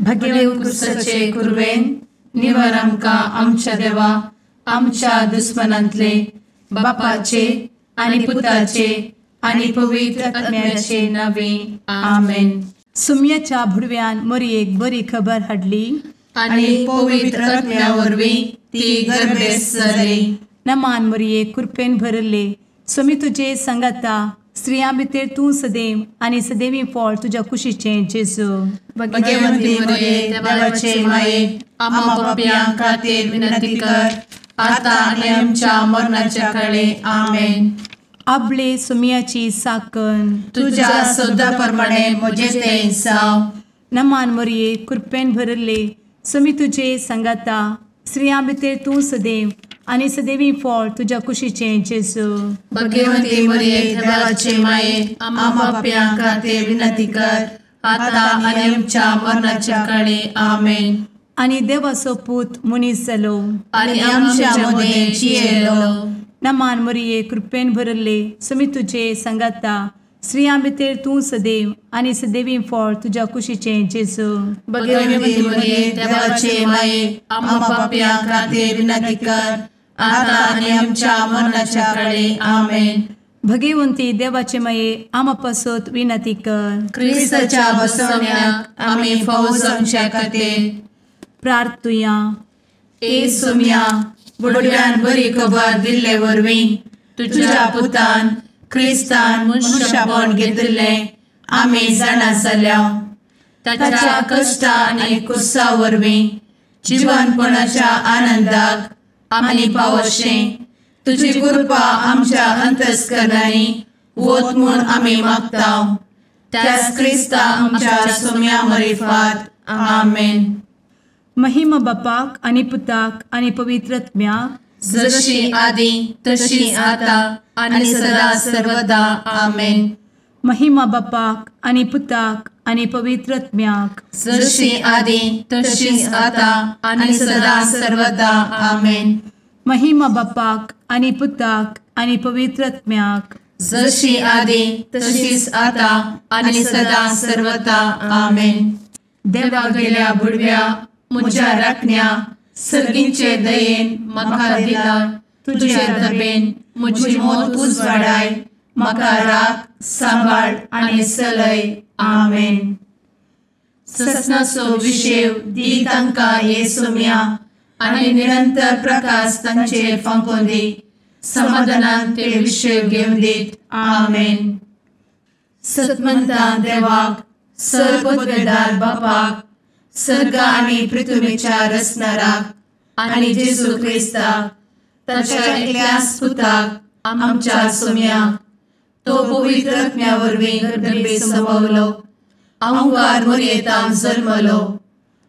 भगेव कुरवेन निवर आमकां आमच्या देवा आमच्या दुस्मनांतले बापाचे आनी पुताचे आनी पवित्र आत्म्याचे नावे आमेन. सुम्याच्या भुडव्यान मोरयेक बरी खबर हाडली आनी पवित्र आत्म्या वरवीं ती गर्भेस्त जाली. नमान मोरये, कृपेन भरले, स्वामी तुजे संगाता, स्त्रियां भितर तूं सदैव आनी सदैवी फळ तुज्या कुशीचें जेजू. भगवंती मोरये, देवाचे माये, आम्हा पापयां खातीर विनंती कर आता आनी आमच्या मरणाच्या काळे. आमेन. आपले सुम्याची साकन तुज्या सदा प्रमाणे म्हजें तें जावं. नमान मोरये, कृपेन भरले, स्वामी तुजे संगाता, स्त्रियां भितर तूं सदैव आनी सदैवी फळ तुज्या कुशीचें जेजू. भगवंती मोरये, देवाचे माये, आम्हा पापयां खातीर विनंती कर आता आनी आमच्या मरणाच्या काळे. आमेन. आनी देवाचो पूत मनीस जालो आनी आमच्या मदें जियेलो. नमान मोरये, कृपेन भरले, स्वामी तुजे संगाता, स्त्रियां भितर तूं सदैव आनी सदैवी फळ तुज्या कुशीचें जेजू. भगवंती मोरये, देवाचे माये, आम्हा पापयां खातीर विनंती कर आता आनी आमच्या मरणाच्या काळे. आमेन. भगवंती देवाचे माये, आम्हा पासत विनंती कर. क्रिस्ताच्या बसवण्याक आमी फावो जावच्या खातीर प्रार्थुया. ए सुम्या, बुडव्यान बरी खबर दिल्ले वरवीं तुज्या पुतान क्रिस्तान मनशापण घेतिल्लें आमी जाणा जाल्या. ताच्या कश्टा आनी कुसा वरवीं जिवनपणाच्या आनंदाक आमी पावशें तुजी कृपा आमच्या अंतस्करणांनी वत म्हूण आमी मागता. त्याच क्रिस्ता आमच्या सुम्या मरिफात. आमेन. महिमा बापाक आनी पुताक आनी पवित्र आत्म्याक, जशी आदी तशी आता आनी सदा सर्वदा. आमेन. महिमा बापाक आनी पुताक आनी पवित्र आत्म्याक, जशी आदी तशी आता आनी सदा सर्वदा. आमेन. महिमा बापाक आनी पुताक आनी पवित्र आत्म्याक, जशी आदी तशीच आता आनी सदा सर्वदा. आमेन. देवा गेल्या बुडव्या म्हज्या राखण्या सर्गींचे दयेन म्हाका दिला तुजे दबेन म्हजी मोत उजवाडाय, म्हाका राख सांबाळ आनी सलय. आमेन. ससनाचो विशेव दी तांकां हे सुम्या आनी निरंतर प्रकाश तांचेर फांकोवन दी, समाधानान ते विशेव घेवन दीत. आमेन. सतमंता देवाक, सर्वपदवेदार बापाक, सर्ग आनी पृथ्वीच्या रचणाराक आनी जेजू क्रिस्ताक ताच्या एकल्याच पुताक आमच्या सुम्याक, तो पवित्र आत्म्या वरवीं गर्भे संभवलो, अहंकार मोरयेतान जल्मलो,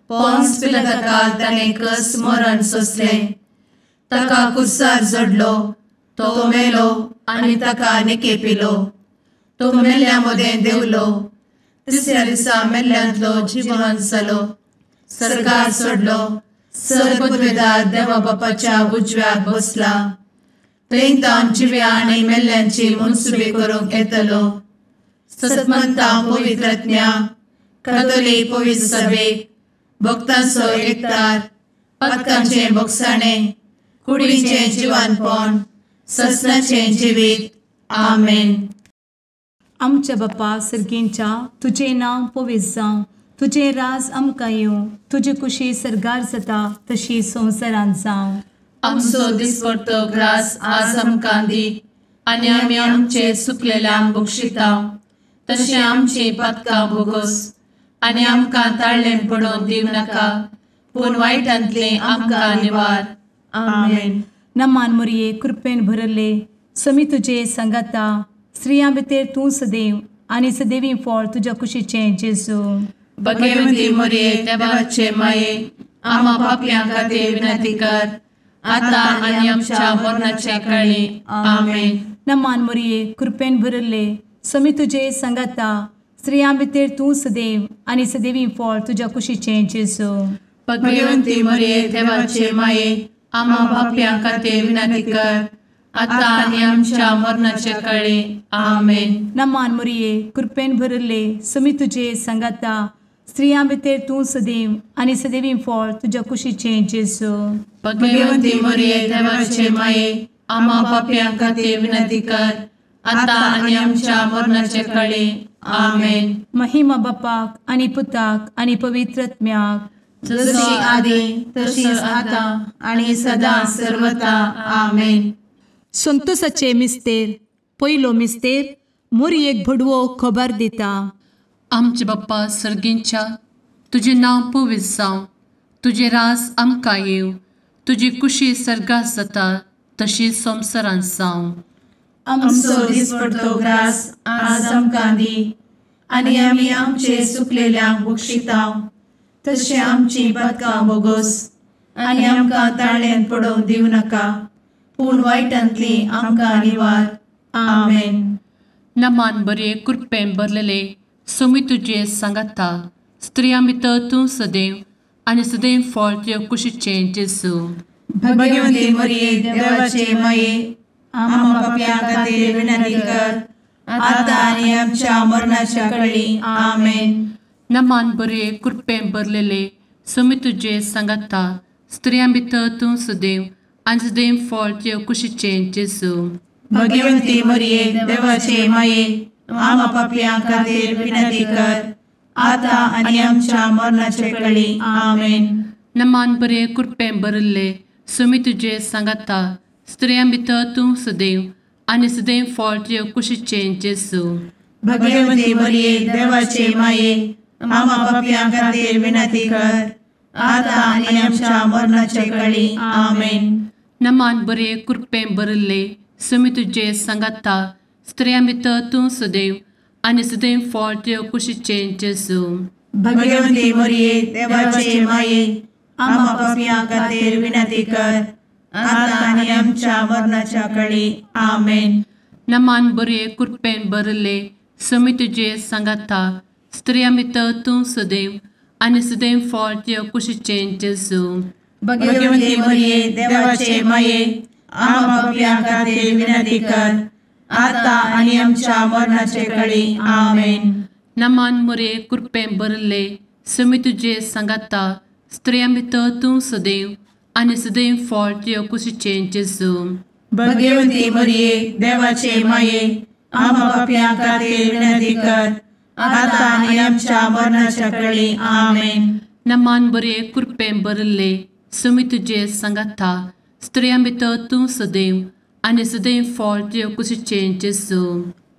पोन्स पिलाताकाल ताणें कस मरण सोंसलें, ताका कुर्सार जडलो, तो मेलो आनी ताका निकेपिलो, तो मेल्ल्या मदें देंवलो, तिसऱ्या दिसा मेल्ल्यांतलो जिवन जालो, सर्गार सोडलो, सर्वपदवेदार देवा बापाच्या उजव्याक बसला, थंय तावन जिव्या आनी मेल्ल्यांची मनसुबी करूंक येतलो. सतमंता पवित्र आत्म्या, कातोलीक पवित्र सभेक, भक्तांचो एकतार, पातकांचें भोगसाणें, कुडीचें जिवानपण, ससनाचें जिवीत. आमेन. आमच्या बापा सर्गींच्या, तुजें नांव पवित्र जावं, तुजें राज आमकां येवं, तुजी कुशी सर्गार जाता तशी संवसारांत जावं. आमचो दिसपडतो ग्रास आज आमकां दी आनी आमी आमचे सुकलेल्यांक बक्षिता तशें आमची पातकां भोगोस आनी आमकां ताळ्ळें पडोवन दिवं नाका, पूण वायटांतलें आमकां निवार. आमेन. नमान मोरये, कृपेन भरले, स्वामी तुजे संगाता, स्त्रियां भितर तूं सदैव आनी सदैवी फळ तुज्या कुशीचें जेजू. भगवंती मोरये, देवाचे माये, आम्हा पापयां खातीर विनंती कर आता आनी आमच्या मरणाच्या काळी. आमेन. नमान मोरये, कृपेन भरले, स्वामी तुजे संगाता, स्त्रियां भितर तूं सदैव आनी सदैवी फळ तुज्या कुशीचें जेजू. भगवंती मोरये, देवाचे माये, आम्हा पापयां खातीर विनंती कर आता आनी आमच्या मरणाच्या काळी. आमेन. नमान मोरये, कृपेन भरले, स्वामी तुजे संगाता, स्त्रियां भितर तूं सदैव आनी सदैवी फळ तुज्या कुशीचें जेजू। भगवंती मरिये देवाचे माये आम्हा पाप्यां खातीर विनंती कर आतां आनी आमच्या मरणाचे काळी। आमेन। महिमा बापाक आनी पुताक आनी पवित्र आत्म्याक, जशी आदी तशीच आतां आनी सदां सर्वता। आमेन। संतोषाचे मिस्तेर पयलो मिस्तेर मोरयेक भडवो खबर दिता। आमचे बाप्पा सर्गींच्या तुजें नांव पवित्र जावं, तुजें राज आमकां येवं, तुजी कुशी सर्गात जाता तशी संवसारांत जावं। आमचो दिसपडतो ग्रास आज आमकां दी आनी आमी आमचे चुकलेल्यांक बक्षिता तशें आमची पातकां बोगोस आनी आमकां ताळ्यांत पडोवंक दिवं नाका, पूण वायटांतली आमकां निवार। आमेन। नमान बरे कृपेन भरलेले सोमी तुजे सांगाता, स्त्रियां भितर तूं सदैव आनी सदैव फळ तुज्या कुशीचें जेजू। भगवंती मरिये देवाचे माये आम्हा पाप्यां खातीर विनंती कर आतां आनी आमच्या मरणाच्या काळी। आमेन। नमान बरे कृपेन भरलेले सोमी तुजे सांगाता, स्त्रियां भितर तूं सदैव आनी सदैव फळ तुज्या कुशीचें जेजू। भगवंती मरिये देवाचे माये आम्हा पाप्यां खातीर विनंती कर आतां आनी आमच्या मरणाच्या काळी। आमेन। नमान बरे कृपेन भरलेले सोमी तुजे सांगाता, स्त्रियां भितर तूं सदैव आनी सदैव फळ तुज्या कुशीचें जेजू। भगवंती मरिये देवाचे माये आम्हा पाप्यां खातीर विनंती कर आतां आनी आमच्या मरणाच्या काळी। आमेन। नमान बरे कृपेन भरलेले सोमी तुजे सांगाता, स्त्रियां भितर तूं सदैव आनी सदैव फळ तुज्या कुशीचें जेजू। भगवंती मरिये देवाचे माये आम्हा पाप्यां खातीर विनंती कर आतां आनी आमच्या मरणाच्या काळी। आमेन। नमान बरे कृपेन भरलेले सोमी तुजे सांगाता, स्त्रियां भितर तूं सदैव आनी सदैव फळ तुज्या कुशीचें जेजू। भगवंती मरिये देवाचे माये आम्हा पाप्यां खातीर विनंती कर आतां आनी आमच्या मरणाचे काळी। आमेन। नमान मरिये कृपेन भरलेले सोमी तुजे सांगाता, स्त्रियां भितर तूं सदैव आनी सदैव फळ तुज्या कुशीचें जेजू। भगवंती मरिये देवाचे माये आम्हा पाप्यां खातीर विनंती कर आतां आनी आमच्या मरणाच्या काळी। आमेन। नमान बरे कृपेन भरलेले सोमी तुजे सांगाता, स्त्रियां भितर तूं सदैव आनी सदैव फळ तुज्या कुशीचें जेजू।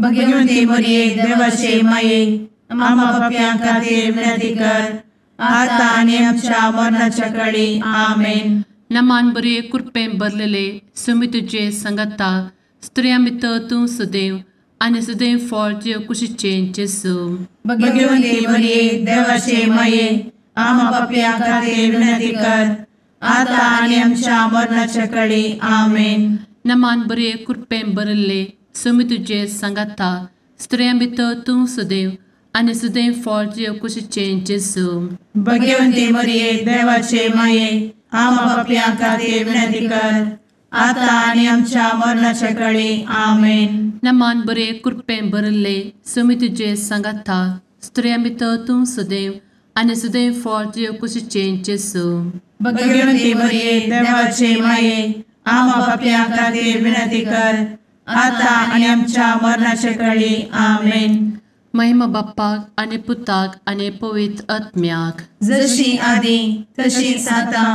भगवंती मरिये देवाचे माये आम्हा पाप्यां खातीर विनंती कर आतां आनी आमच्या मरणाच्या काळी। आमेन। नमान बरे कृपेन भरलेले सोमी तुजे सांगाता, स्त्रियां भितर तूं सदैव आनी सदैव फळ तुज्या कुशीचें जेजू। भगवंती मरिये देवाचे माये आम्हा पाप्यां खातीर विनंती कर आतां आनी आमच्या मरणाच्या काळी। आमेन। नमान बरे कृपेन भरलेले सोमी तुजे सांगाता, स्त्रियां भितर तूं सदैव आनी सदैव फळ तुज्या कुशीचें जेजू। भगवंती मरिये देवाचे माये आम्हा पाप्यां खातीर विनंती कर आतां आनी आमच्या मरणाच्या काळी। आमेन। नमान बरे कृपेन भरलेले सोमी तुजे सांगाता, स्त्रियां भितर तूं सदैव आनी सदैव फळ तुज्या कुशीचें जेजू। भगवंती मरिये देवाचे माये आम्हा पाप्यां खातीर विनंती कर आतां आनी आमच्या मरणाच्या काळी। आमेन। महिमा बाप्पाक आनी पुताक आनी पवित्र आत्म्याक, जशी आदी तशीच आतां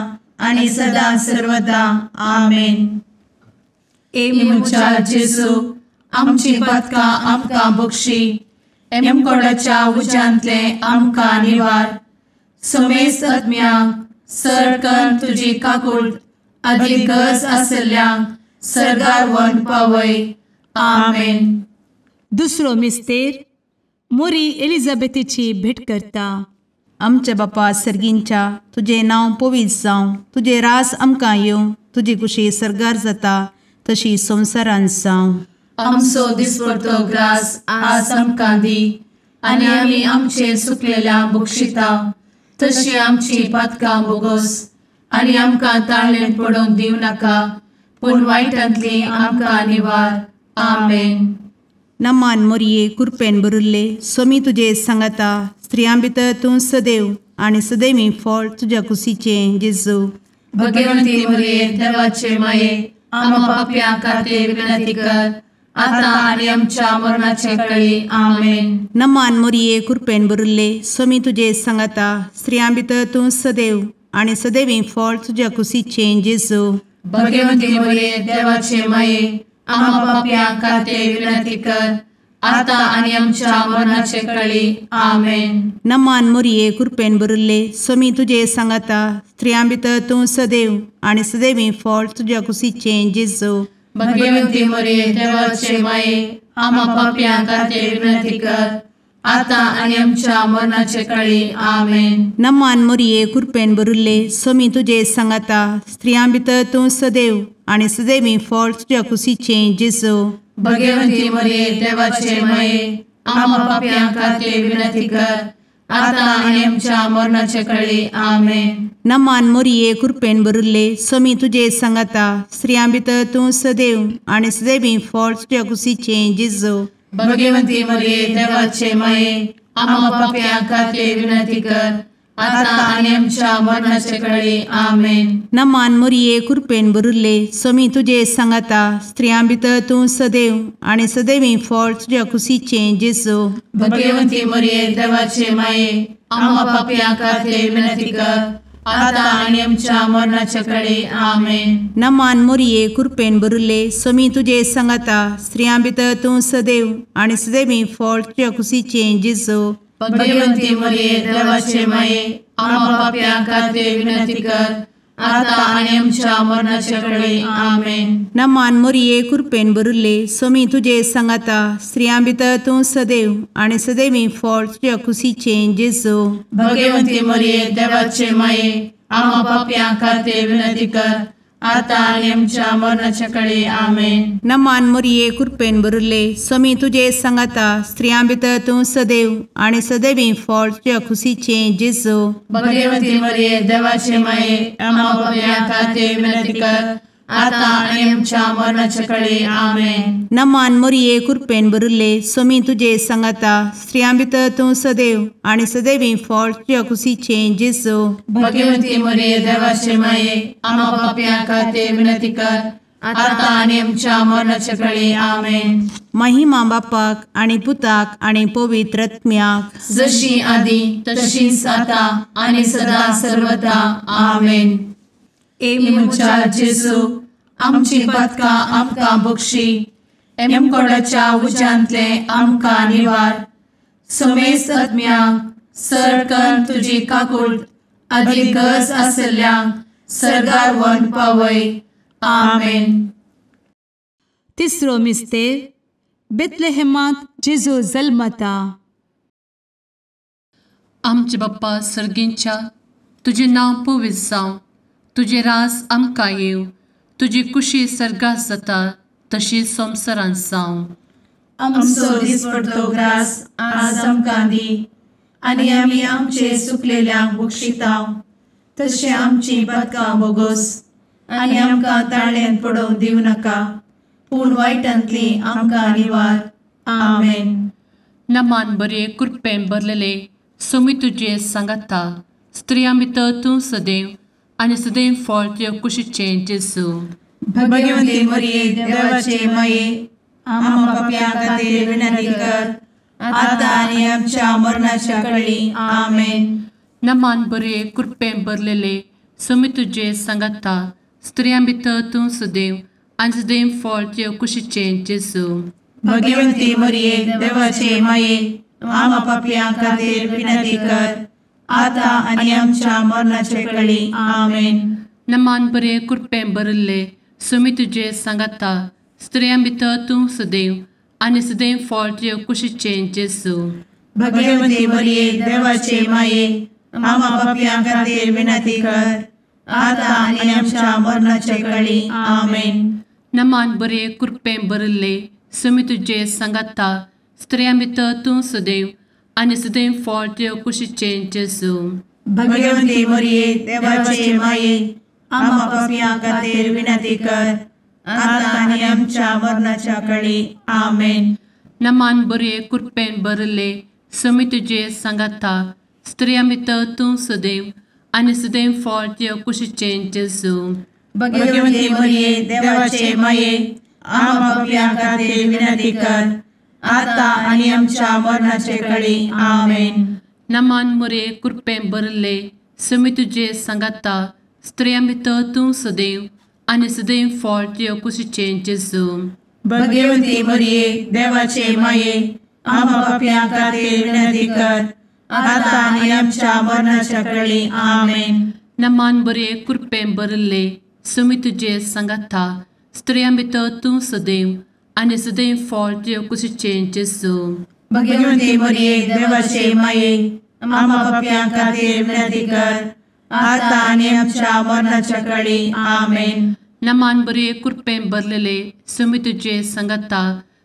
आनी सदां सर्वदा। आमेन। ए म्हज्या जेजू आमची पातकां आमकां बक्षी, एमकोडाच्या उज्यांतले आमकां निवार, समेस्त आत्म्यांक सर कर तुजी काकूट आदी गरज आसल्ल्यांक सर्गार व्हरून पावय। आमेन। दुसरो मिस्तेर मोरी एलिझाबेथीची भेट करता। आमच्या बापा सर्गींच्या तुजें नांव पवित्र जावं, तुजें रास आमकां येवं, तुजी कुशी सर्गार जाता तशी संवसारांत जावं। आमचो दिसपडतो ग्रास आज आमकां दी आनी आमी आमचे चुकलेल्यांक बक्षिता तशी आमची पातकां बोगोस आनी आमकां ताळ्ळेंत पडोवंक दिवं नाका, पूण वायटांतली आमकां निवार। आमेन। नमान मोरये कृपेन भरिल्ले स्वामी तुजे सांगाता, स्त्रियां भितर तूं सदैव आनी सदैवी फळ तुज्या कुशीचें जेजू। भगवंती मरिये देवाचे माये आम्हा पाप्यां खातीर विनंती कर आता आनी आमच्या मरणाचे वेळी। आमेन। नमान मोरये कृपेन भरिल्ले स्वामी तुजे सांगाता स्त्रियां भितर तूं सदैव आनी सदैवी फळ तुज्या कुशीचें जेजू। भगवंती मरिये देवाचे माये आम्हा पाप्यां खातीर विनंती कर आता आनी आमच्या मरणाचे वेळी। आमेन। नमान मोरये कृपेन भरिल्ले स्वामी तुजे सांगाता स्त्रियां भितर तूं सदैव आनी सदैवी फळ तुज्या कुशीचें जेजू। भगवंती मरिये देवाचे माये आम्हा पाप्यां खातीर विनंती कर आता आनी आमच्या मरणाचे वेळी। आमेन। नमान मोरये कृपेन भरिल्ले स्वामी तुजे सांगाता स्त्रियां भितर तूं सदैव आनी सदैवी फळ तुज्या कुशीचें जेजू। भगवंती मरिये देवाचे माये आम्हा पाप्यां खातीर विनंती कर आता आनी आमच्या मरणाचे वेळी। आमेन। नमान मोरये कृपेन भरिल्ले स्वामी तुजे सांगाता स्त्रियां भितर तूं सदैव आनी सदैवी फळ तुज्या कुशीचें जेजू। भगवंती मरिये देवाचे माये आम्हा पाप्यां खातीर विनंती कर आता आनी आमच्या मरणाचे वेळी। आमेन। नमान मोरये कृपेन भरिल्ले स्वामी तुजे सांगाता स्त्रियां भितर तूं सदैव आनी सदैवी फळ तुज्या कुशीचें जेजू। भगवंती मरिये देवाचे माये आम्हा पाप्यां खातीर विनंती कर आता आनी आमच्या मरणाचे वेळी। आमेन। नमान मोरये कृपेन भरिल्ले स्वामी तुजे सांगाता स्त्रियां भितर तूं सदैव आनी सदैवी फळ तुज्या कुशीचें जेजू। भगवंती मरिये देवाचे माये आम्हा पाप्यां खातीर विनंती कर आता आनी आमच्या मरणाचे वेळी। आमेन। नमान मोरये कृपेन भरिल्ले स्वामी तुजे सांगाता स्त्रियां भितर तूं सदैव आनी सदैवी फळ तुज्या कुशीचें जेजू। भगवंती मरिये देवाचे माये आम्हा पाप्यां खातीर विनंती कर आता आनी आमच्या मरणाचे वेळी। आमेन। नमान मोरये कृपेन भरिल्ले स्वामी तुजे सांगाता स्त्रियां भितर तूं सदैव आनी सदैवी फळ तुज्या कुशीचें जेजू। भगवंती मरिये देवाचे माये आम्हा पाप्यां खातीर विनंती कर आता आनी आमच्या मरणाचे वेळी। आमेन। नमान मोरये कृपेन भरिल्ले स्वामी तुजे सांगाता स्त्रियां भितर तूं सदैव आनी सदैवी फळ तुज्या कुशीचें जेजू। भगवंती मरिये देवाचे माये आम्हा पाप्यां खातीर विनंती कर आता आनी आमच्या मरणाचे वेळी। आमेन। महिमा बापाक आनी पुताक आनी पवित्र आत्म्याक जशी आदी तशीच आता आनी सदा सर्वदा। आमेन। ए म्हज्या जेजू आमची पातकां आमकां बक्षी एमकोडाच्या उज्यांतले आमकां निवार समेस्त आत्म्यांक सरकन तुजी काकूट आदी गरज आशिल्ल्यांक सर्गार व्हरून पावय। आमेन। तिसरो मिस्तेर बेथलेहेमांत जेजू जल्मता। आमचे बाप्पा सर्गींच्या तुजें नांव पवित्र जावं, तुजें राज आमकां येवं, तुजी कुशी सर्गात जाता तशी संवसारांत जावं। आमचो दिसपडतो ग्रास आज आमकां दी आनी आमी आमचे सुकलेल्यांक बक्षिता तशें आमची पातकां बोगोस आनी आमकां ताळ्यान पडोवंक दिवं नाका पूण वायटांतली आमकां निवार। आमेन। नमान बरे कृपेन भरलेले स्वामी तुजे सांगाता स्त्रियां भितर तूं सदैव आनी सदैव फळ तुज्या कुशीचें जेजू। भगवंती मरिये देवाचे माये आम्हा पाप्यां खातीर विनंती कर आता आनी आमच्या मरणाच्या वेळी। आमेन। नमान बरे कृपेन भरलेले स्वामी तुजे सांगाता स्त्रियां भितर तूं सदैव आनी सदैव फळ तुज्या कुशीचें जेजू। भगवंती मरिये देवाचे माये आम्हा पाप्यां खातीर विनंती कर आता आनी आमच्या मरणाचे वेळी। आमेन। नमान बरे कृपेन भरिल्ले स्वामी तुजे सांगाता स्त्रियां भितर तूं सदैव आनी सदैव फळ तुज्या कुशीचें जेजू। भगवंती मरिये देवाचे माये आम्हा पाप्यां खातीर विनंती कर आता आनी आमच्या मरणाचे वेळी। आमेन। नमान बरे कृपेन भरिल्ले स्वामी तुजे सांगाता स्त्रियां भितर तूं सदैव आनी सदैव फळ तुज्या कुशीचें जेजू। भगवंती मरिये देवाचे माये आम्हा पाप्यां खातीर विनंती कर आता आनी आमच्या मरणाच्या वेळी। आमेन। नमान बरे कृपेन भरिल्ले समी तुजे सांगाता, स्त्रियां भितर तूं सदैव आनी सदैव फळ तुज्या कुशीचें जेजू। भगवती मरिये देवाचे माये, आम्हा पाप्यां खातीर विनंती कर, आता आनी आमच्या मरणाचे कळी। आमेन। नमान मोरये, कृपेन भरिल्ले, समी तुजे सांगाता, स्त्रियां भितर तूं सदैव आनी सदैव फळ तुज्या कुशीचें जेजू। भगवती मरिये देवाचे माये, आम्हा पाप्यां खातीर विनंती कर, आता आनी आमच्या मरणाच्या कळी। आमेन। नमान बरे, कृपेन भरिल्ले, समी तुजे सांगाता, स्त्रियां भितर तूं सदैव आनी सदैव फळ तुज्या कुशीचें जेजू। भगवती मरिये देवाचे माये, आम्हा पाप्यां खातीर विनंती कर, आता आनी आमच्या मरणाच्या कळी। आमेन। नमान बरे, कृपेन भरलेले, समी तुजे सांगाता,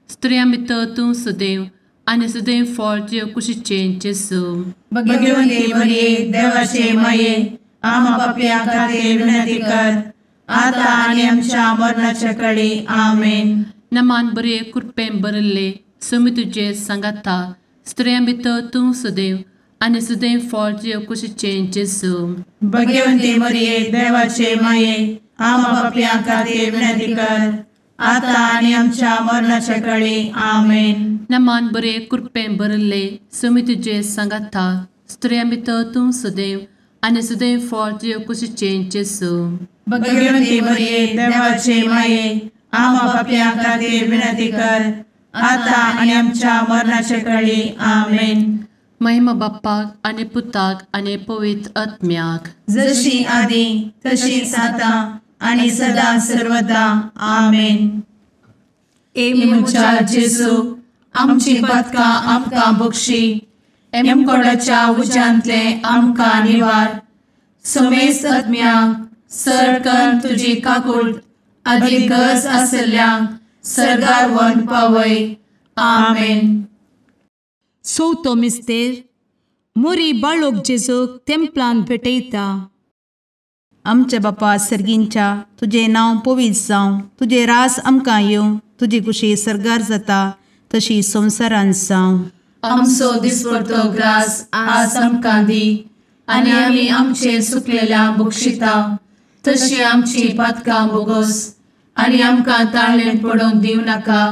स्त्रियां भितर तूं सदैव आनी सदैव फळ तुज्या कुशीचें जेजू। भगवती मरिये देवाचे माये, आम्हा पाप्यां खातीर विनंती कर, आता आनी आमच्या मरणाच्या कळी। आमेन। नमान बरे, कृपेन भरिल्ले, समी तुजे सांगाता, स्त्रियां भितर तूं सदैव आनी सदैव फळ तुज्या कुशीचें जेजू। भगवती मरिये देवाचे माये, आम्हा पाप्यां खातीर विनंती कर, आता आनी आमच्या मरणाच्या कळी। आमेन। नमान बरे, कृपेन भरिल्ले, समी तुजे सांगाता, स्त्रियां भितर तूं सदैव आनी सदैव फळ तुज्या कुशीचें जेजू। भगवती मरिये देवाचे माये, आम्हा पाप्यां खातीर विनंती कर, आता आनी आमच्या मरणाच्या कळी। आमेन। महिमा बाप्पाक आनी पुताक आनी पवित्र आत्म्याक, जशी आदी तशीच आता आनी सदा सर्वदा। आमेन। ए म्हज्या जेजू, आमची पातकां आमकां बक्षी, एमकोडाच्या उज्यांतले आमकां निवार, समेस्त आत्म्यांक सरकन तुजी काकूट आदी गरज आसल्ल्यांक सर्गार व्हरून पावय। आमेन। चवथो मिस्तेर, मोरी बाळोक जेजूक तेंपलान भेटयता। आमच्या बापा सर्गींच्या, तुजें नांव पवित्र जावं, तुजें राज आमकां येवं, तुजी कुशी सर्गार जाता तशी संवसारांत जावं। आमचो दिसपडतो ग्रास आज आमकां दी, आनी आमी आमचे सुकलेल्या बक्षिता तशी आमची पातकां बोगोस, आनी आमकां ताळेन पडोवंक दिवं नाका,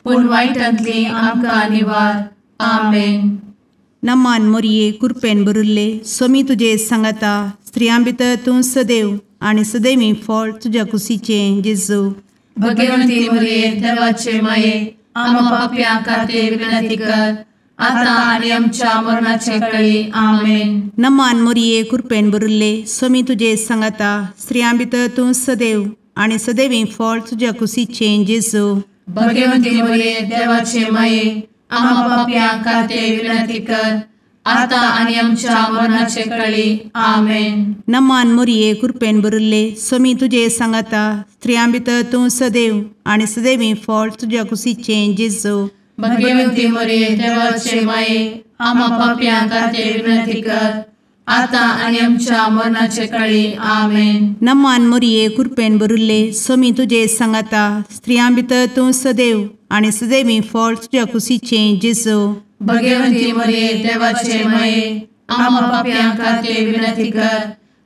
पूण वायटांतली आमकां निवार। आमेन। नमान मोरये, कृपेन भरिल्ले, स्वामी तुजे सांगाता, स्त्रियां भितर तूं सदैव आनी सदैवी फळ तुज्या कुशीचें जेजू। भगवती मरिये देवाचे माये, आम्हा पाप्यां खातीर विनंती कर, आता आनी आमच्या मरणाचे कळी। आमेन। नमान मोरये, कृपेन भरिल्ले, स्वामी तुजे सांगाता, स्त्रियां भितर तूं सदैव आनी सदैवी फळ तुज्या कुशीचें जेजू। भगवती मरिये देवाचे माये, आम्हा पाप्यां खातीर विनंती कर, आता आनी आमच्या मरणाचे कळी। आमेन। नमान मोरये, कृपेन भरिल्ले, स्वामी तुजे सांगाता, स्त्रियां भितर तूं सदैव आनी सदैवी फळ तुज्या कुशीचें जेजू। भगवती मरिये देवाचे माये, आम्हा पाप्यां खातीर विनंती कर, आता आनी आमच्या मरणाचे कळी। आमेन। नमान मोरये, कृपेन भरिल्ले, स्वामी तुजे सांगाता, स्त्रियां भितर तूं सदैव आनी सदैवी फळ तुज्या कुशीचें जेजू। भगवती मरिये देवाचे माये, आम्हा पाप्यां खातीर विनंती कर,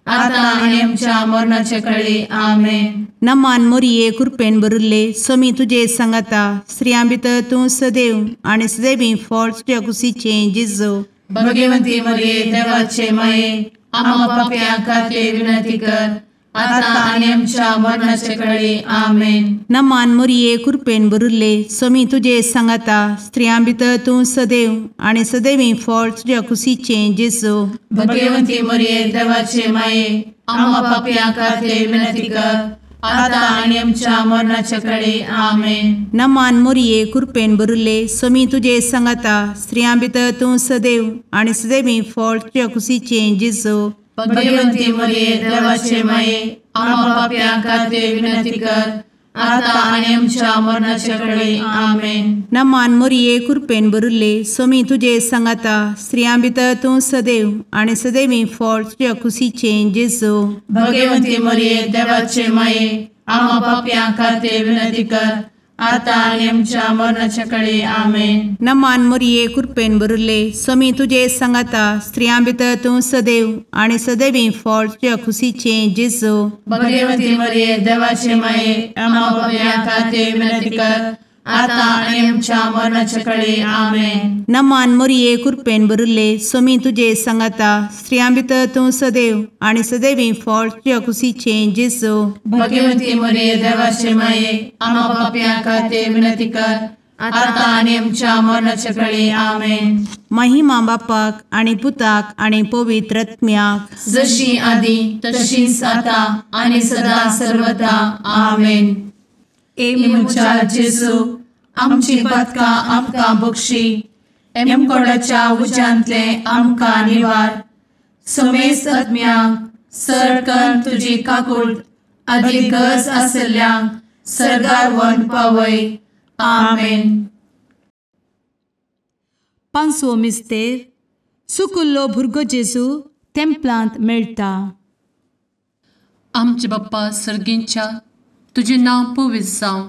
आता आनी आमच्या मरणाचे कळी। आमेन। नमान मोरये, कृपेन भरिल्ले, स्वामी तुजे सांगाता, स्त्रियां भितर तूं सदैव आनी सदैवी फळ तुज्या कुशीचें जेजू। भगवती मरिये देवाचे माये, आम्हा पाप्यां खातीर विनंती कर, आता आनी आमच्या मरणाचे कळी। आमेन। नमान मोरये, कृपेन भरिल्ले, स्वामी तुजे सांगाता, स्त्रियां भितर तूं सदैव आनी सदैवी फळ तुज्या कुशीचें जेजू। भगवती मरिये देवाचे माये, आम्हा पाप्यां खातीर विनंती कर, आता आनी आमच्या मरणाचे कळी। आमेन। नमान मोरये, कृपेन भरिल्ले, स्वामी तुजे सांगाता, स्त्रियां भितर तूं सदैव आनी सदैवी फळ तुज्या कुशीचें जेजू। भगवती मरिये देवाचे माये, आम्हा पाप्यां खातीर विनंती कर, आता आनी आमच्या मरणाचे कळी। आमेन। नमान मोरये, कृपेन भरिल्ले, स्वामी तुजे सांगाता, स्त्रियां भितर तूं सदैव आनी सदैवी फळ तुज्या कुशीचें जेजू। भगवती मरिये देवाचे माये, आम्हा पाप्यां खातीर विनंती कर, आतां आनी आमच्या मरणाच्या कळे. आमेन. नमान मोरये कृपेन भरिल्ले, स्वामी तुजे सांगाता, स्त्रियां भितर तूं सदैव आनी सदैवी फळ तुज्या खुशीचें जेजू. भगवती मरिये देवाचे माये, आम्हा पाप्यां खातीर विनंती कर, आतां आनी आमच्या मरणाच्या कळे. आमेन. नमान मोरये कृपेन भरिल्ले, स्वामी तुजे सांगाता, स्त्रियां भितर तूं सदैव आनी सदैवी फळ तुज्या खुशीचें जेजू. भगवती मरिये देवाचे माये, आम्हा पाप्यां खातीर विनंती कर, आतां आनी आमच्या मरणाच्या कळे. आमेन. महिमा बापाक आनी पुताक आनी पवित्र आत्म्याक, जशी आदी तशीच आतां आनी सदा सर्वदा. आमेन. ए म्हज्या जेजू, आमची पातकां आमकां बक्षी, एमकोडाच्या उज्यांतले आमकां निवार, समेस्त आत्म्यांक सरकन तुजी काकूट आदी गरज आशिल्ल्यांक सर्गार व्हरून पावय. आमेन. पांचवो मिस्तेर, सुकुल्लो भुरगो जेजू तेंपलांत मेळटा. आमचे बाप्पा सर्गींच्या, तुजें नांव पवित्र जावं,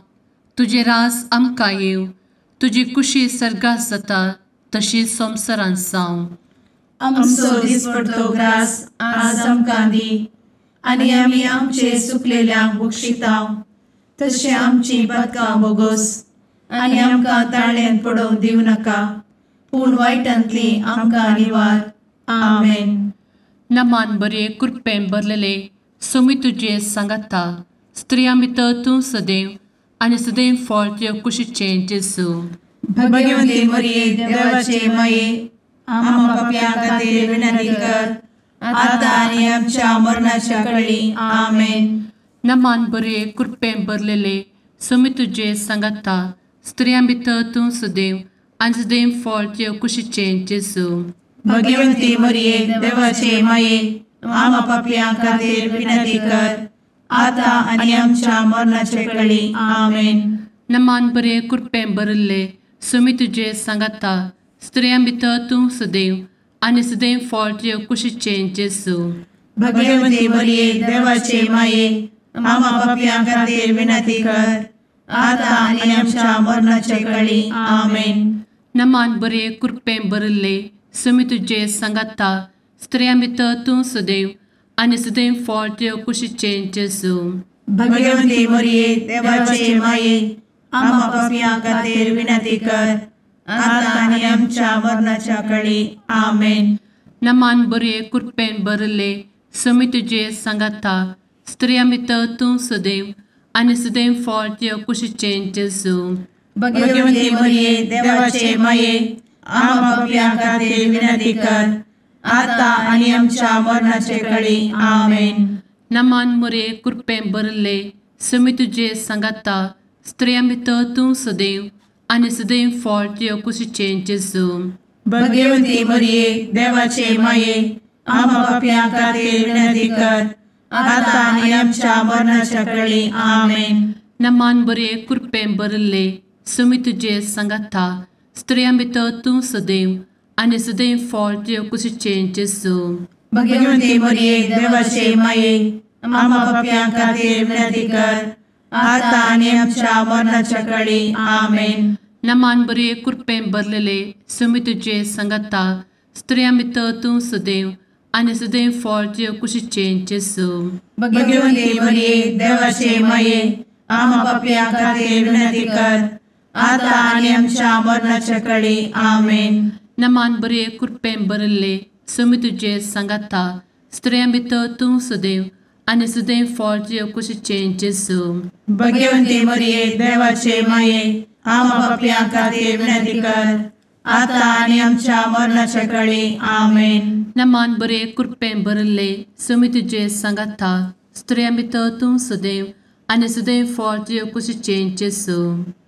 तुजें राज आमकां येवं, तुजी कुशी सर्गात जाता तशी संवसारांत जावं. आमचो दिसपडतो ग्रास आज आमकां दी, आनी आमी आमचे सुकलेल्यांक बक्षिता तशें आमची पातकां बोगोस, आनी आमकां ताळ्यांत पडोवंक दिवं नाका, पूण वायटांतली आमकां निवार. आमेन. नमान बरे कृपेन भरलेले, स्वामी तुजे सांगाता, स्त्रियां भितर तूं सदैव आनी सदैव फळ तुज्या कुशीचें जेजू. भगवती मरिये देवाचे माये, आम्हा पाप्यां खातीर विनंती कर, आतां आनी आमच्या मरणाच्या कळी. आमेन. नमान बरे कृपेन भरलेले, स्वामी तुजे सांगाता, स्त्रियां भितर तूं सदैव आनी सदैव फळ तुज्या कुशीचें जेजू. भगवती मरिये देवाचे माये, आम्हा पाप्यां खातीर विनंती कर, आतां आनी आमच्या मरणाचे कळी. आमेन. नमान बरे कृपेन भरिल्ले, स्वामी तुजे सांगाता, स्त्रियां भितर तूं सदैव आनी सदैव फळ तुज्या कुशीचें जेजू. भगवती मरिये देवाचे माये, आम्हा पाप्यां खातीर विनंती कर, आतां आनी आमच्या मरणाचे कळी. आमेन. नमान बरे कृपेन भरिल्ले, स्वामी तुजे सांगाता, स्त्रियां भितर तूं सदैव आनी सदैव फळ तुज्या कुशीचें जेजू. भगवती मरिये देवाचे माये, आम्हा पाप्यां खातीर विनंती कर, आतां आनी आमच्या मरणाच्या कळी. आमेन. नमान बरे कृपेन भरिल्ले, स्वामी तुजे सांगाता, स्त्रियां भितर तूं सदैव आनी सदैव फळ तुज्या कुशीचें जेजू. भगवती मरिये देवाचे माये, आम्हा पाप्यां खातीर विनंती कर, आतां आनी आमच्या मरणाचे कळी. आमेन. नमान मरिये कृपेन भरिल्ले, स्वामी तुजे सांगाता, स्त्रियां भितर तूं सदैव आनी सदैव फळ तुज्या कुशीचें जेजू. भगवती मरिये देवाचे माये, आम्हा पाप्यां खातीर विनंती कर, आतां आनी आमच्या मरणाच्या कळी. आमेन. नमान बरे कृपेन भरिल्ले, स्वामी तुजे सांगाता, स्त्रियां भितर तूं सदैव आनी सदैव फळ तुज्या कुशीचें जेजू. भगवती मरिये देवाचे माये, आम्हा पाप्यां खातीर विनंती कर, आतां आनी आमच्या मरणाच्या कळी. आमेन. नमान बरे कृपेन भरलेले, स्वामी तुजे सांगाता, स्त्रियां भितर तूं सदैव आनी सदैव फळ तुज्या कुशीचें जेजू. भगवती मरिये देवाचे माये, आम्हा पाप्यां खातीर विनंती कर, आतां आनी आमच्या मरणाच्या कळी. आमेन. नमान बरे कृपेन भरिल्ले, स्वामी तुजे सांगाता, स्त्रियां भितर तूं सदैव आनी सदैव फळ तुज्या कुशीचें जेजू. भगवती मरिये देवाचे माये, आम्हा पाप्यां खातीर विनंती कर, आतां आनी आमच्या मरणाच्या कळी. आमेन. नमान बरे कृपेन भरिल्ले, स्वामी तुजे सांगाता, स्त्रियां भितर तूं सदैव आनी सदैव फळ तुज्या कुशीचें जेजू.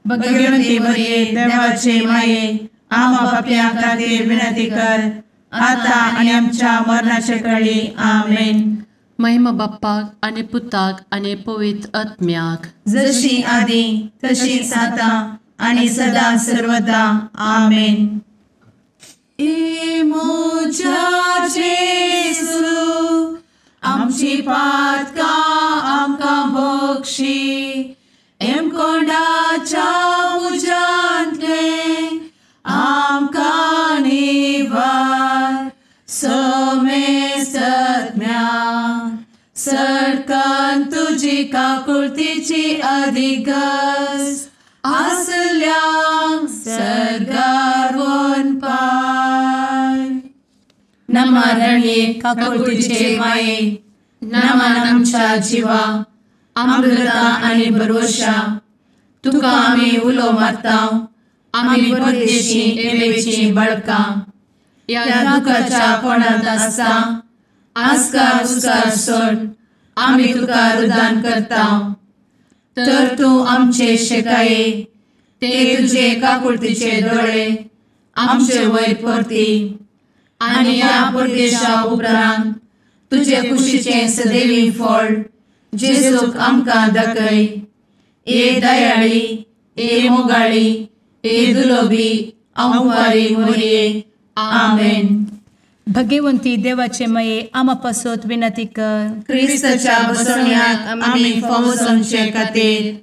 भगवती मरिये देवाचे माये, आम्हा पाप्यां खातीर विनंती कर, आतां आनी आमच्या मरणाच्या कळी. आमेन. महिमा बाप्पाक आनी पुताक आनी पवित्र आत्म्याक, जशी आदी तशीच आतां आनी सदा सर्वदा. आमेन. ए म्हज्या जेजू, आमची पातकां आमकां बक्षी, एमकोंडाच्या तुजी काकुळतीची अधिगस आसल्यांक सर्गार वनपाय. नमा रणये काकुळतीचे माये, नमन आमच्या जिवा, अमृता आनी भरवशा, तुका आमी उलो मारता, आमी परदेशी एवेची बळकां, ह्या दुखाच्या कोणांत आसता आस्कार उस्कार सोड आमी तुका रुदान करता. तर तूं आमचे शेकाये ते तुजे काकुळतीचे दोळे आमचे वयर परती आनी ह्या परदेशा उपरांत तुजे कुशीचें सदैवी फळ जेजूक आमकां दाखय. ए दयाळी, ए मोगाळी, ए दुलोबी अंवारी मोरये. आमेन. भगवंती देवाचे मये आमा पासत विनंती कर. क्रिस्ताच्या बसवण्याक आमी फावो जावचे खातीर.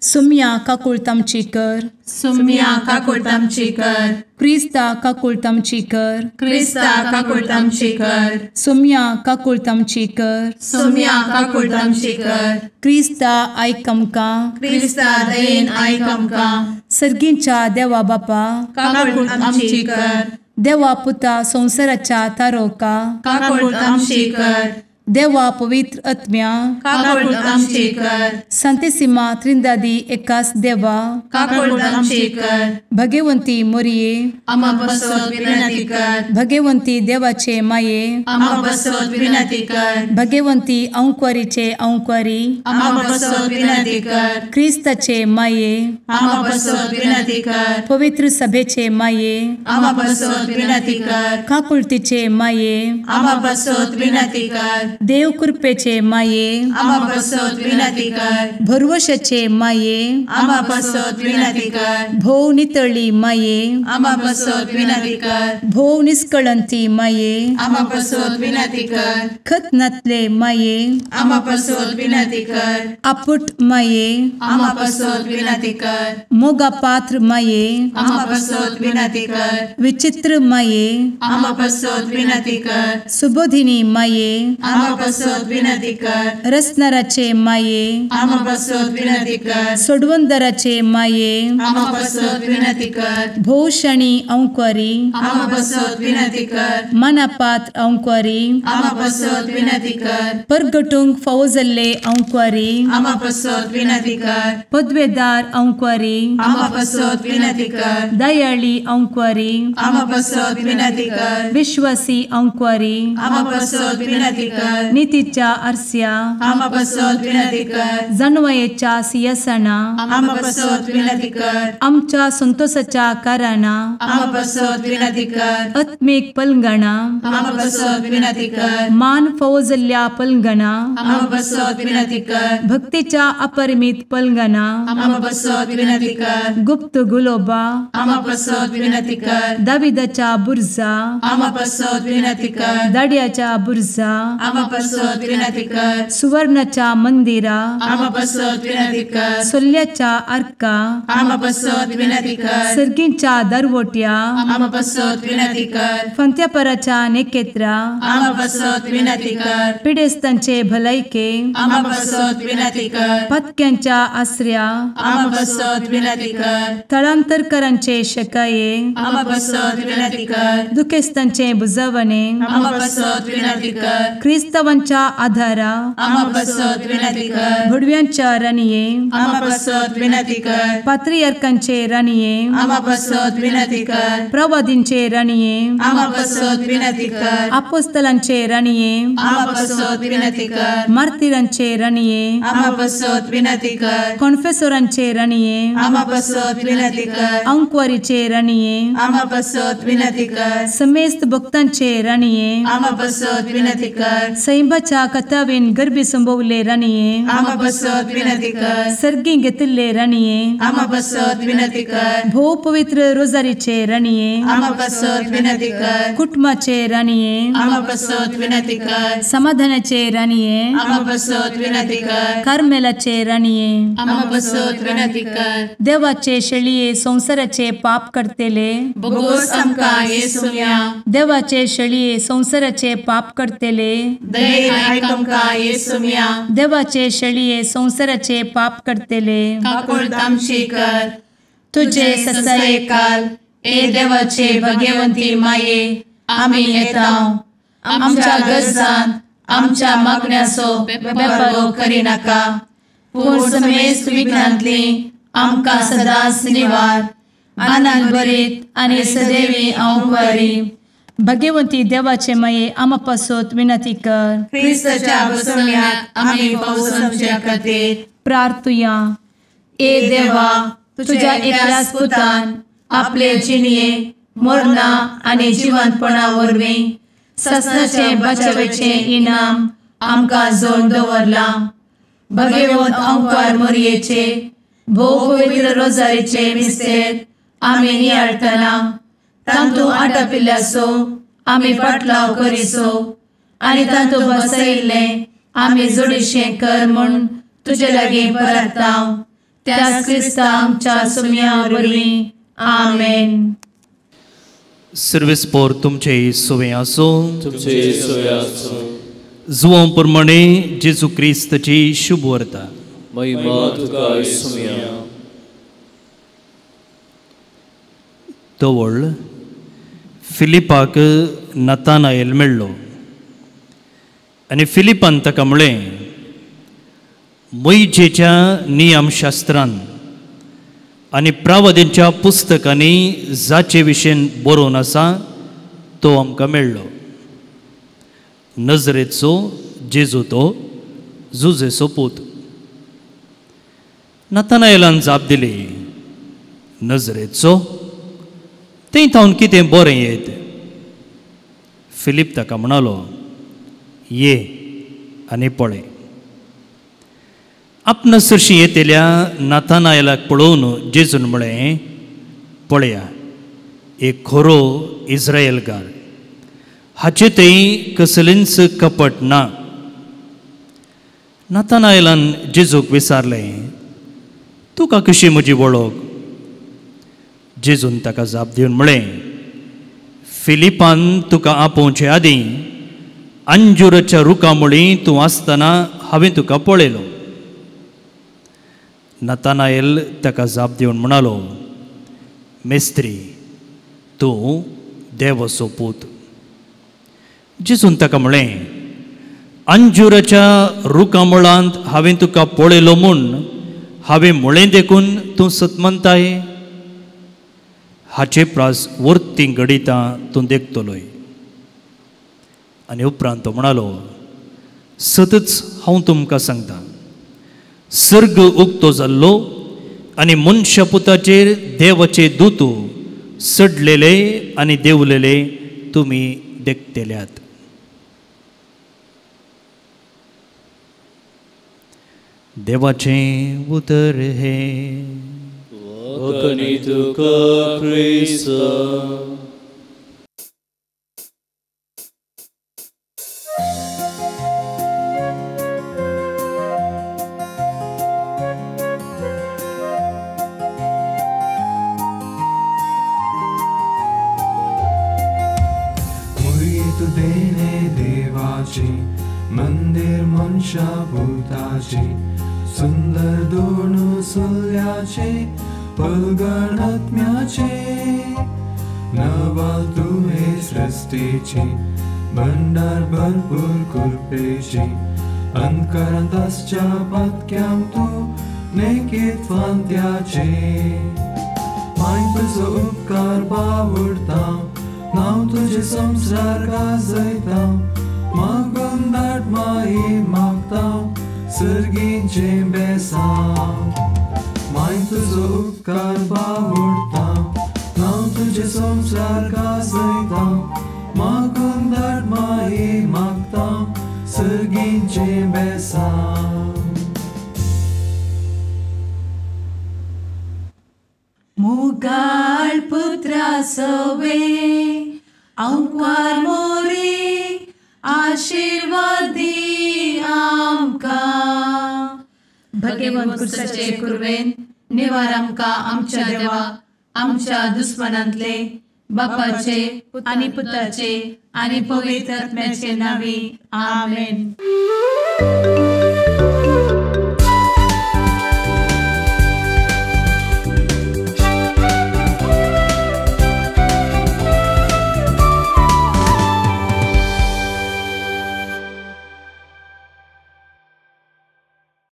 सुम्या काकुळत आमची कर. सुम्या काकुळत आमची कर. क्रिस्ता काकुळत आमची कर. क्रिस्ता काकुळत आमची कर. सुम्या काकुळत आमची कर. सुम्या काकुळत आमची कर. क्रिस्ता आयक आमकां. क्रिस्ता दयेन आयक आमकां. सर्गींच्या देवा बापा काकुळत आमची कर. देवा पुता संवसाराच्या तारोका काकुळत आमची कर. देवा पवित्र आत्म्या काकुळत आमची कर. संतेसिमा त्रिंदादी एकास देवा काकुळत आमची कर. भगवंती मोरये आमा पासत विनंती कर. भगवंती देवाचे माये आमा पासत विनंती कर. भगवंती अंकुरीचे अंकुरी आमा पासत विनंती कर. क्रिस्ताचे माये आमा पासत विनंती कर. पवित्र सभेचे माये आमा पासत विनंती कर. काकुळतीचे माये आमा पासत विनंती कर. देव कृपेचे माये आमा पासत विनंती कर. भरवशाचे माये आमा पासत विनंती कर. भोव नितळी माये आमा पासत विनंती कर. भोव निष्कळंती माये आमा पासत विनंती कर. खत नातले माये आमा पासत विनंती कर. आपुट माये आमा पासत विनंती कर. मोगा पात्र माये आमा पासत विनंती कर. विचित्र माये आमा पासत विनंती कर. सुबोधिनी माये आमा पासत विनंती कर. रसनाराचे माये आमा पासत विनंती कर. सोडवंदराचे माये आमा पासत विनंती कर. भोवशणी अंकुरी आमा पासत विनंती कर. मनापात्र अंकुरी आमा पासत विनंती कर. परगटूंक फावो जाल्ले अंकुरी आमा पासत विनंती कर. पदवेदार अंकुरी आमा पासत विनंती कर. दयाळी अंकुरी आमा पासत विनंती कर. विश्वासी अंकुरी आमा पासत विनंती कर. नितीच्या आरस्या आमा पासत विनंती कर. जानवयेच्या सिंहासना आमा पासत विनंती कर. आमच्या संतोषाच्या कारणा आमा पासत विनंती कर. आत्मीक पलंगणा आमा पासत विनंती कर. मान फावो जाल्ल्या पलंगणा आमा पासत विनंती कर. भक्तीच्या अपरिमित पलंगणा आमा पासत विनंती कर. गुप्त गुलोबा आमा पासत विनंती कर. दाविदाच्या बुर्जा आमा पासत विनंती कर. दाड्याच्या बुर्जा आमा पासत विनंती कर. सुवर्णाच्या मंदिरा आमा पासत विनंती कर. सोल्ल्याच्या आर्का आमा पासत विनंती कर. सर्गींच्या दरवट्या आमा पासत विनंती कर. फंत्यापराच्या नेकेत्रा आमा पासत विनंती कर. पिडेस्तांचे भलायके आमा पासत विनंती कर. पत्क्यांच्या आसऱ्या आमा पासत विनंती कर. थळांतरकरांचे शकाये आमा पासत विनंती कर. दुखेस्तांचे बुजवणे आमा पासत विनंती कर. क्रिस्तावांच्या आधारा आमा पासत विनंती कर. भुडव्यांच्या राणये आमा पासत विनंती कर. पात्रियार्कांचे राणये आमा पासत विनंती कर. प्रवादींचे राणये आमा पासत विनंती कर. आपोस्तलांचे राणये आमा पासत विनंती कर. मार्तिरांचे राणये आमा पासत विनंती कर. कॉन्फेसोरांचे राणये आमा पासत विनंती कर. अंकुवारीचे राणये आमा पासत विनंती कर. समेस्त भक्तांचे राणये आमा पासत विनंती कर. सैंबाच्या कथावेन गर्भी संभवले राणये आमा पासत विनंती कर. सर्गी घेतिल्ले राणये आमा पासत विनंती कर. भोव पवित्र रोजारीचे राणये आमा पासत विनंती कर. कुटुंबाचे राणये आमा पासत विनंती कर. समाधानाचे राणये आमा पासत विनंती कर. कार्मेलाचे राणये आमा पासत विनंती कर. देवाचे शेळये संवसाराचे पाप करतेले बोगोस आमकां येसुम्या देवाचे शेळये संवसाराचे पाप करतेले दयेन आयक आमकां येसुम्या. देवाचे शेळये संवसाराचे पाप करतले काकुळट आमची कर. तुजे ससायेकाल ए देवाचे भगवंती माये आमी येता आमच्या गरजान आमच्या मागण्याचो बेपर्वो करिनाका पूण समेस्त विघ्नांतली आमकां सदांच निवार. आनंद भरीत आनी सदैवी अंवकारी. भगवंती देवाचे माये आमा पासत विनंती कर. क्रिस्ताच्या बसवण्याक आमी पावसाच्या खातीर प्रार्थुया. ए देवा तुझ्या एकल्याच पुतान आपले जिणये मरणा आनी जिवंतपणा वरवीं ससनाचे बचावेचे इनाम आमकां जोड दवरलां. भगवंत अंकार मोरयेचे भोव पवित्र रोजारीचे मिस्तेर आमी नियाळटना तांतू आटापिल्ल्याचो आमी पाटलाव करिसो आनी तांतू बसयिल्लें आमी जोडीशें कर म्हूण तुजे लागीं परता त्याच क्रिस्ता आमच्या सुम्या वरवीं. आमेन. सर्वेस पोर तुमचे सुवे आसूं. जुवां प्रमाणे जेजू क्रिस्ताची शुभ वार्ता. महिमा तुका येसुम्या. तवळ फिलिपाक नतानाएल मेळ्ळो आनी फिलिपान ताका म्हळें, मोयजेच्या नियमशास्त्रान आनी प्रावदींच्या पुस्तकांनी जाचे विशयन बरोवन आसा तो आमकां मेळ्ळो. नजरेचो जेजू तो जुजेचो पूत. नतानाएलान जाप दिली, नजरेचो थंय थावन कितें बरें येत? फिलीप ताका म्हणालो, ये आनी पळय. आपणा सरशी येतल्या नतानाएलाक पळोवन जेजून म्हळें, पळया एक खरो इस्रायलकार, हाचे थंय कसलेंच कपट ना. नतानाएलान जेजूक विचारलें, तुका कशी म्हजी वळख? जेजून ताका जाप दिवन म्हळें, फिलिपान तुका आपोवचे आदीं अंजुराच्या रुखा मुळीं तूं आसतना हांवें तुका पळयलो. नतानाएल ताका जाप दिवन म्हणालो, मेस्त्री, तूं देवाचो पूत. जेजून ताका म्हळें, अंजुराच्या रुखा मुळांत हांवें तुका पळयलो म्हूण हांवें म्हळें देखून तूं सतमंताय? हाचे प्रास वर्ती घडितां तूं देखतलोय. आनी उपरांत तो म्हणालो, सतच हांव तुमकां सांगता, सर्ग उक्तो जाल्लो आनी मनशा पुताचेर देवाचे दूत सडलेले आनी देवलेले तुमी देखतल्यात. देवाचें उतर हें. वखणी तुका क्रिस्ता. मुरीत देणे देवाची मंदिर मनशा भूताची सुंदर दोन सुल्याचे पलगणात्म्याचे नवाल तुवे सृष्टीची भंडार भरपूर कृपेची अंतकरांत आसच्या पातक्यांक तूं नेकीत फांत्याचे माय तुजो उपकार बावडता नांव तुजें संवसार गाजयता मागून धाड माई मागता सर्गीचें बेसांव माय तुजो उपकार बावडता नांव तुजें संवसार गाजयता मागून धाड माई मागता सर्गीचें बेसांव. मुगाळ पुत्रा सवे अंकार मोरी आशीर्वादी आमकां. भगवंत कुर्साचे कुर्वेन निवार आमकां आमच्या देवा आमच्या दुस्मनांतले बापाचे आनी पुताचे आनी पवित्र आत्म्याचे नांवी आमेन.